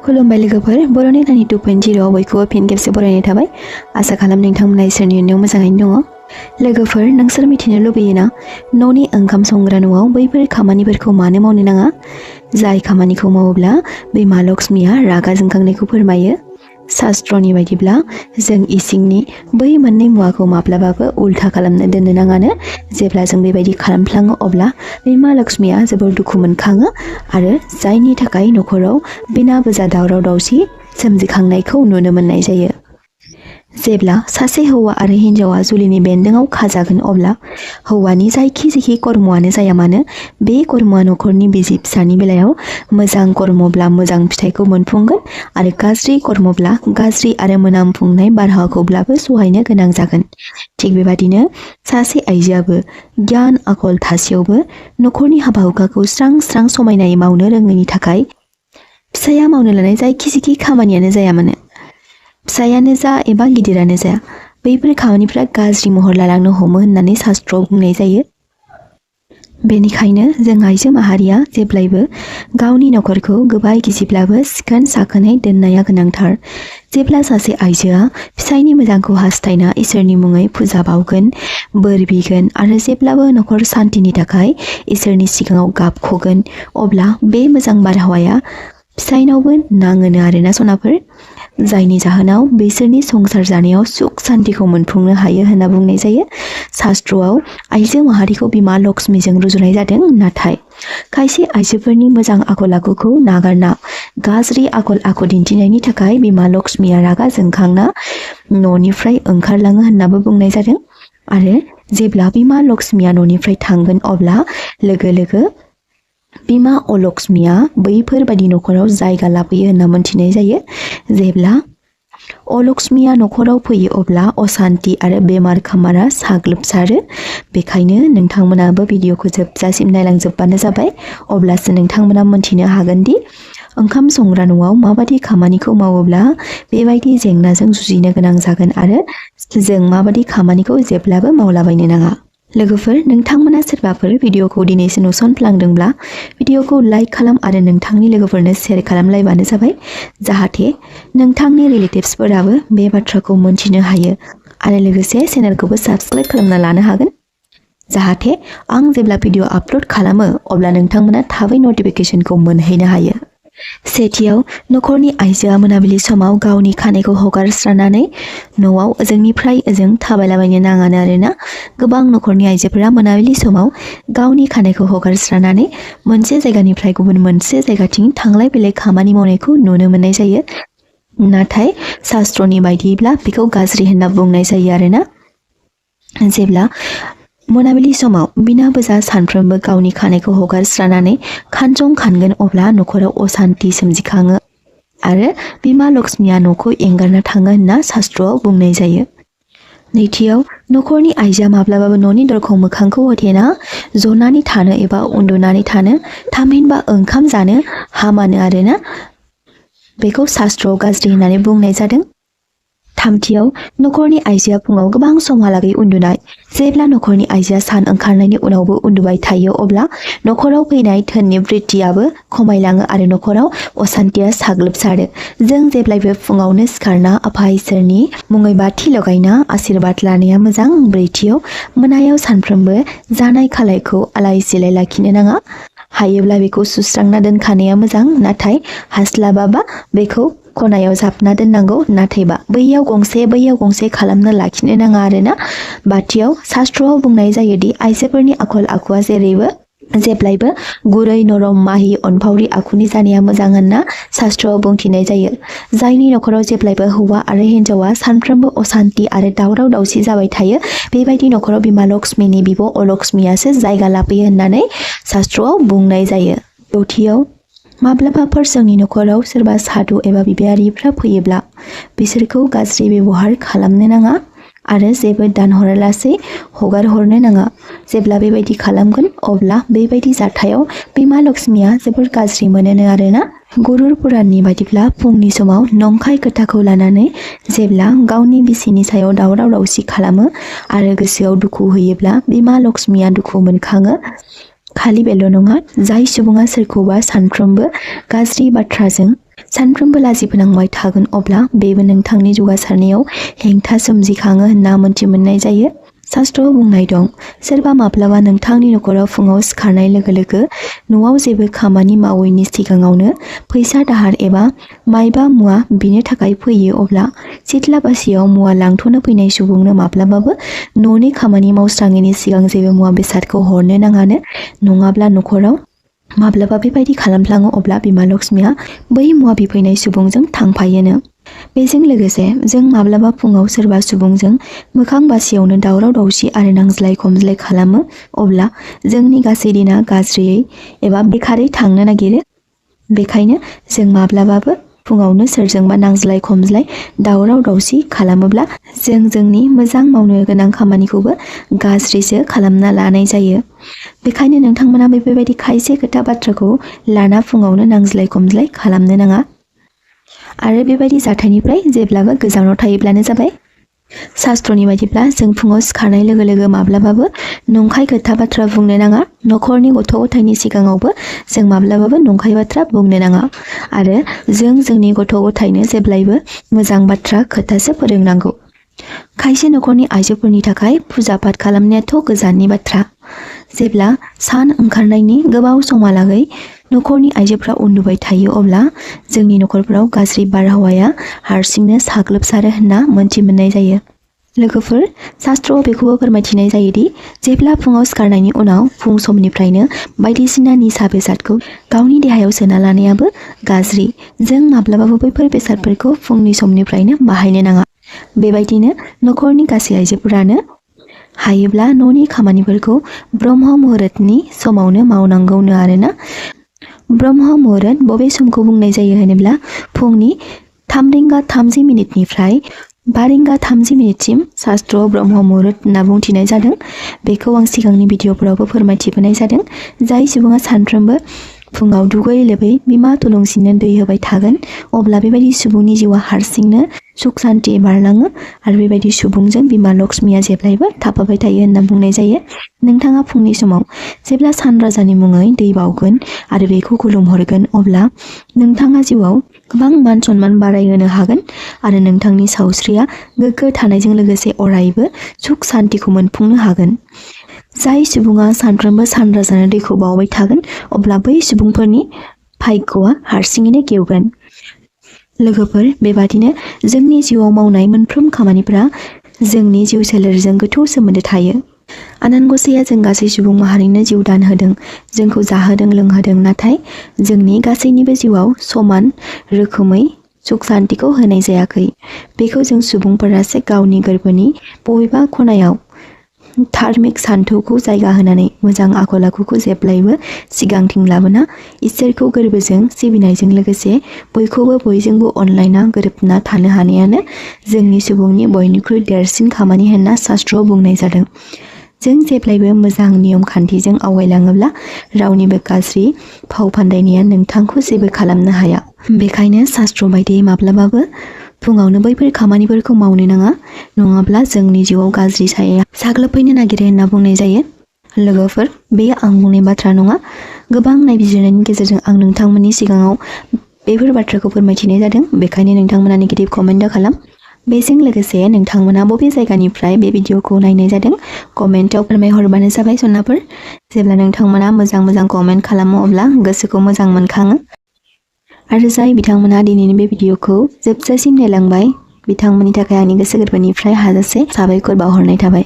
खुलुमबाय लोगोफोर बर'नि रानि 2.0 बयखौबो फिन खेबसे बरायनाय थाबाय आसा खालाम नोंथांमोना इसोरनि अननायाव मोजाङैनो दङ लोगोफोर नोंसोर मिथिनो लुबैयोना न'नि ओंखाम संग्रा न'आव बैफोर खामानिफोरखौ मानो मावनो नाङा जाय खामानिखौ मावोब्ला बिमा लक्ष्मीया रागा जोंखांनायखौ फोरमायो शास्त्रनि बायदिब्ला जों इसिंनि बै मोननै मुवाखौ माब्लाबाबो उल्था खालामनो दोननो नाङानो जेब्ला जों बेबायदि खालामफ्लाङो अब्ला बिमा लक्ष्मीया जोबोर दुखु मोनखाङो आरो जायनि थाखाय नखराव बिना बोजा दावराव दावसि सोमजिखांनायखौ नुनो मोननाय जायो जेब्ला सासे हौवा आरो हिन्जावा जुलिनि बेन्दोंआव खाजागोन अब्ला हौवानि जायखि कर्मआनो जाया मानो बे कर्मआ नखरनि बिसि फिसानि बेलायाव मोजां कर्मब्ला मोजां फिथाइखौ मोनफुंगोन आरो गाज्रि कर्मब्ला गाज्रि आरो मोनामफुंनाय बारहावाखौब्लाबो सहायनो गोनां जागोन थिग बेबादिनो सासे आइजोआबो गियान आखल थासेयावबो नखरनि हाबा हुखाखौ स्रां स्रां समायनायै मावनो रोङैनि थाखाय फिसाया मावनो लानाय जायखि खामानियानो जाया मानो फिसायानो जा एबा गिदिरानो जा बैफोर खामानिफ्रा गाज्रि महर लालांनो हमो होननानै शास्त्रआव बुंनाय जायो बेनिखायनो जों आइजो माहारिया जेब्लायबो गावनि नखरखौ गोबाय गिजिब्लाबो सिखोन साखोनै दोननाया गोनांथार जेब्ला सासे आइजोआ फिसायनि मोजांखौ हास्थायना इसोरनि मुङै फुजा बावगोन बोर बिगोन आरो जेब्लाबो नखर शान्तिनि थाखाय इसोरनि सिगाङाव गाबख'गोन अब्ला बे मोजां बारहावाया फिसायनावबो नाङोनो आरोना सनाफोर जायनि जाहोनाव बिसोरनि संसार जानायाव सुख शान्तिखौ मोनफुंनो हायो होनना बुंनाय जायो शास्त्रआव आइजो माहारिखौ बिमा लक्ष्मीजों रुजुनाय जादों नाथाय खायसे आइजोफोरनि मोजां आखल आखुखौ नागारना गाज्रि आखल आखु दिन्थिनायनि थाखाय बिमा लक्ष्मीया रागा जोंखांना न'निफ्राय ओंखारलाङो होननाबो बुंनाय जादों आरो जेब्ला बिमा लक्ष्मीया न'निफ्राय थांगोन अब्ला लोगो लोगो बिमा अलक्ष्मीया बैफोरबायदि नखराव जायगा लाफैयो होनना मोनथिनाय जायो जेब्ला अलक्ष्मीया नखराव फैयो अब्ला अशान्ति आरो बेमार खामारा साग्लोबसारो बेखायनो नोंथांमोनाबो भिडिअखौ जोबजासिम नायलांजोबबानो जाबाय अब्लासो नोंथांमोना मोनथिनो हागोन दि ओंखाम संग्रा न'आव माबादि खामानिखौ मावोब्ला बेबायदि जेंनाजों जुजिनो गोनां जागोन आरो जों माबादि खामानिखौ जेब्लाबो मावलाबायनो नाङा लोगोफोर नोंथांमोना सोरबाफोर भिडिअखौ दिनैसो नुसनफ्लांदोंब्ला भिडिअखौ लाइक खालाम आरो नोंथांनि लोगोफोरनो शेयार खालामलायबानो जाबाय जाहाथे नोंथांनि रिलेटिभ्सफोराबो बे बाथ्राखौ मोनथिनो हायो आरो लोगोसे चेनेलखौबो साबस्क्राइब खालामना लानो हागोन जाहाथे आं जेब्ला भिडिअ आपल'ड खालामो अब्ला नोंथांमोना थाबै नटिफिकेसनखौ मोनहैनो हायो सेथियाव नखरनि आइजोआ मोनाबिलि समाव गावनि खानायखौ हगारस्रानानै न'आव ओजोंनिफ्राय ओजों थाबायलाबायनो नाङानो आरोना गोबां नखरनि आइजोफोरा मोनाबिलि समाव गावनि खानायखौ हगारस्रानानै मोनसे जायगानिफ्राय गुबुन मोनसे जायगाथिं थांलाय फैलाय खामानि मावनायखौ नुनो मोननाय जायो नाथाय शास्त्रनि बायदिब्ला बेखौ गाज्रि होनना बुंनाय जायो आरोना जेब्ला मोनाबिलि समाव बिना बोजा सानफ्रोमबो गावनि खानायखौ हगारस्रानानै खानजं खानगोन अब्ला नखराव अशान्ति सोमजिखाङो आरो बिमा लक्ष्मीया न'खौ एंगारना थाङो होनना शास्त्रआव बुंनाय जायो नैथियाव नखरनि आइजोआ माब्लाबाबो न'नि दरखं मोखांखौ होथेना जनानै थानो एबा उन्दुनानै थानो थामहिनबा ओंखाम जानो हामानो आरोना बेखौ शास्त्रआव गाज्रि होननानै बुंनाय जादों थामथियाव नखरनि आइजोआ फुङाव गोबां समहालागै उन्दुनाय जेब्ला नखरनि आइजोआ सान ओंखारनायनि उनावबो उन्दुबाय थायो अब्ला नखराव फैनाय धोननि बृद्धियाबो खमायलाङो आरो नखराव अशान्तिया साग्लोबसारो जों जेब्लायबो फुङावनो सिखारना आफा इसोरनि मुङै बाथि लगायना आशीर्बाद लानाया मोजां ब्रैथियाव मोनायाव सानफ्रोमबो जानाय खालायखौ आलाय सिलाय लाखिनो नाङा हायोब्ला बेखौ सुस्रांना दोनखानाया मोजां नाथाय हास्लाबाबा बेखौ खनायाव जाबना दोननांगौ नाथायबा बैयाव गंसे खालामना लाखिनो नाङा आरोना बाथियाव शास्त्रआव बुंनाय जायोदि आइजोफोरनि आखल आखुआ जेब्लायबो गुरै नरम माहि अनफावरि आखुनि जानाया मोजां होनना शास्त्रआव बुंथिनाय जायो जायनि नखराव जेब्लायबो हौवा आरो हिन्जावा सानफ्रोमबो अशान्ति आरो दावराव दावसि जाबाय थायो बेबायदि नखराव बिमा लक्ष्मीनि बिब' अलक्ष्मीयासो जायगा लाफैयो होननानै शास्त्रआव बुंनाय जायो दथियाव माब्लाबाफोर जोंनि नखराव सोरबा साधु एबा बिबायारिफ्रा फैयोब्ला बिसोरखौ गाज्रि बेबहार खालामनो नाङा आरो जेबो दानहरालासे हगार हरनो नाङा जेब्ला बेबायदि खालामगोन अब्ला बेबायदि जाथायाव बिमा लक्ष्मीया जोबोर गाज्रि मोनोनो आरोना गुरुर पुराणनि बायदिब्ला फुंनि समाव नंखाय खोथाखौ लानानै जेब्ला गावनि बिसिनि सायाव दावराव दावसि खालामो आरो गोसोआव दुखु होयोब्ला बिमा लक्ष्मीया दुखु मोनखाङो खालि बेल' नङा, जाय सुबुङा सोरखौबा सानफ्रोमबो गाज्रि बाथ्राजों सानफ्रोमबो लाजिफोनांबाय थागोन अब्ला बेबो नोंथांनि जौगासारनायाव हेंथा सोमजिखाङो होनना मोनथिमोननाय जायो। शास्त्रआव बुंनाय दं, सोरबा माब्लाबा नोंथांनि नखराव फुङाव सिखारनाय लोगो लोगो न'आव जेबो खामानि मावैनि सिगाङावनो फैसा दाहार एबा मायबा मुवा बिनो थाखाय फैयो अब्ला सिथ्ला बासियाव मुवा लांथ'नो फैनाय सुबुंनो माब्लाबाबो न'नि खामानि मावस्राङैनि सिगां जेबो मुवा बेसादखौ हरनो नाङानो, नङाब्ला नखराव माब्लाबा बेबायदि खालामफ्लाङो अब्ला बिमा लक्ष्मीया बै मुवा बिफैनाय सुबुंजों थांफायोनो। बेजों लोगोसे जों माब्लाबा फुङाव सोरबा सुबुंजों मोखां बासियावनो दावराव दावसि आरो नांज्लाय खमज्लाय खालामो अब्ला जोंनि गासै दिना गाज्रियै एबा बेखारै थांनो नागिरो। बेखायनो जों माब्लाबाबो फुङावनो सोरजोंबा नांज्लाय खमज्लाय दावराव दावसि खालामोब्ला जों जोंनि मोजां मावनो गोनां खामानिखौबो गाज्रिसो खालामना लानाय जायो। बेखायनो नोंथांमोना बेफोरबायदि खायसे खोथा बाथ्राखौ लाना फुङावनो नांज्लाय खमज्लाय खालामनो नाङा आरो बेबायदि जाथायनिफ्राय जेब्लाबो गोजानाव थायोब्लानो जाबाय। शास्त्रनि बायदिब्ला जों फुङाव सिखारनाय लोगो लोगो माब्लाबाबो नंखाय खोथा बाथ्रा बुंनो नाङा। नखरनि गथ' गथायनि सिगाङावबो जों माब्लाबाबो नंखाय बाथ्रा बुंनो नाङा आरो जों जोंनि गथ' गथायनो जेब्लायबो मोजां बाथ्रा खोथासो फोरोंनांगौ। खायसे नखरनि आइजोफोरनि थाखाय फुजा पाठ खालामनायाथ' गोजाननि बाथ्रा। जेब्ला सान ओंखारनायनि गोबाव समहालागै नखरनि आइजोफ्रा उन्दुबाय थायो अब्ला जोंनि नखरफोराव गाज्रि बारहावाया हारसिंनो साग्लोबसारो होनना मोनथिमोननाय जायो। लोगोफोर, शास्त्रआव बेखौबो फोरमायथिनाय जायोदि जेब्ला फुङाव सिखारनायनि उनाव फुं समनिफ्रायनो बायदिसिना निसा बेसादखौ गावनि देहायाव सोना लानायाबो गाज्रि। जों माब्लाबाबो बैफोर बेसादफोरखौ फुंनि समनिफ्रायनो बाहायनो नाङा। बेबायदिनो नखरनि गासै आइजोफोरानो हायोब्ला न'नि खामानिफोरखौ ब्रह्म मुहुर्तनि समावनो मावनांगौनो आरोना। ब्रह्म मुहुर्त बबे समखौ बुंनाय जायो होनोब्ला फुंनि 3:30 5:30 शास्त्रआव ब्रह्म मुहुर्त होनना बुंथिनाय जादों। बेखौ आं सिगांनि भिडिअफोरावबो फोरमायथिबोनाय जादों। जाय सुबुङा सानफ्रोमबो फुङाव दुगै लोबै बिमा थुलुंसिनो दै होबाय थागोन अब्ला बेबायदि सुबुंनि जिउआ हारसिंनो सुख सान्थि बारलाङो आरो बेबायदि सुबुंजों बिमा लक्ष्मीया जेब्लायबो थाफाबाय थायो होनना बुंनाय जायो। नोंथाङा फुंनि समाव जेब्ला सान राजानि मुङै दै बावगोन आरो बेखौ खुलुमहरगोन अब्ला नोंथाङा जिउआव गोबां मान सन्मान बारायहोनो हागोन आरो नोंथांनि सावस्रिया गोग्गो थानायजों लोगोसे अरायबो सुख सान्थिखौ मोनफुंनो हागोन। जाय सुबुङा सानफ्रोमबो सान राजानो दैखौ बावबाय थागोन अब्ला बै सुबुंफोरनि भाग्यआ हारसिङैनो गेवगोन। लोगोफोर, बेबादिनो जोंनि जिउआव मावनाय मोनफ्रोम खामानिफोरा जोंनि जिउ सोलेरजों गोथौ सोमोन्दो थायो। आनान गसाइया जों गासै सुबुं माहारिनो जिउ दान होदों, जोंखौ जाहोदों लोंहोदों, नाथाय जोंनि गासैनिबो जिउआव समान रोखोमै सुख सान्थिखौ होनाय जायाखै। बेखौ जों सुबुंफोरासो गावनि गोरबोनि बबेबा खनायाव धार्मिक सान्थौखौ जायगा होनानै मोजां आखल आखुखौ जेब्लायबो सिगांथिं लाबोना इसोरखौ गोरबोजों सिबिनायजों लोगोसे बयखौबो बयजोंबो अनलायना गोरोबना थानो हानायानो जोंनि सुबुंनि बयनिख्रुइ देरसिन खामानि होनना शास्त्रआव बुंनाय जादों। जों जेब्लायबो मोजां नियम खान्थिजों आवगायलाङोब्ला रावनिबो गाज्रि फाव फान्दायनाया नोंथांखौ जेबो खालामनो हाया। बेखायनो शास्त्र बायदियै माब्लाबाबो फुङावनो बैफोर खामानिफोरखौ मावनो नाङा, नङाब्ला जोंनि जिउआव गाज्रि साया साग्लोबफैनो नागिरो होनना बुंनाय जायो। लोगोफोर, बेयो आं बुंनाय बाथ्रा नङा। गोबां नायबिजिरनायनि गेजेरजों आं नोंथांमोननि सिगाङाव बेफोर बाथ्राखौ फोरमायथिनाय जादों। बेखायनो नोंथांमोना नेगेटिभ कमेन्ट खालाम। बेजों लोगोसे नोंथांमोना बबे जायगानिफ्राय बे भिडिअखौ नायनाय जादों कमेन्टआव फोरमायहरबानो जाबाय सनाफोर। जेब्ला नोंथांमोना मोजां मोजां कमेन्ट खालामो अब्ला गोसोखौ मोजां मोनखाङो। आरो जाय बिथांमोना दिनैनि बे भिडिअखौ जोबजासिम नायलांबाय बिथांमोननि थाखाय आंनि गोसो गोरबोनिफ्राय हाजासे साबायखर बावहरनाय थाबाय।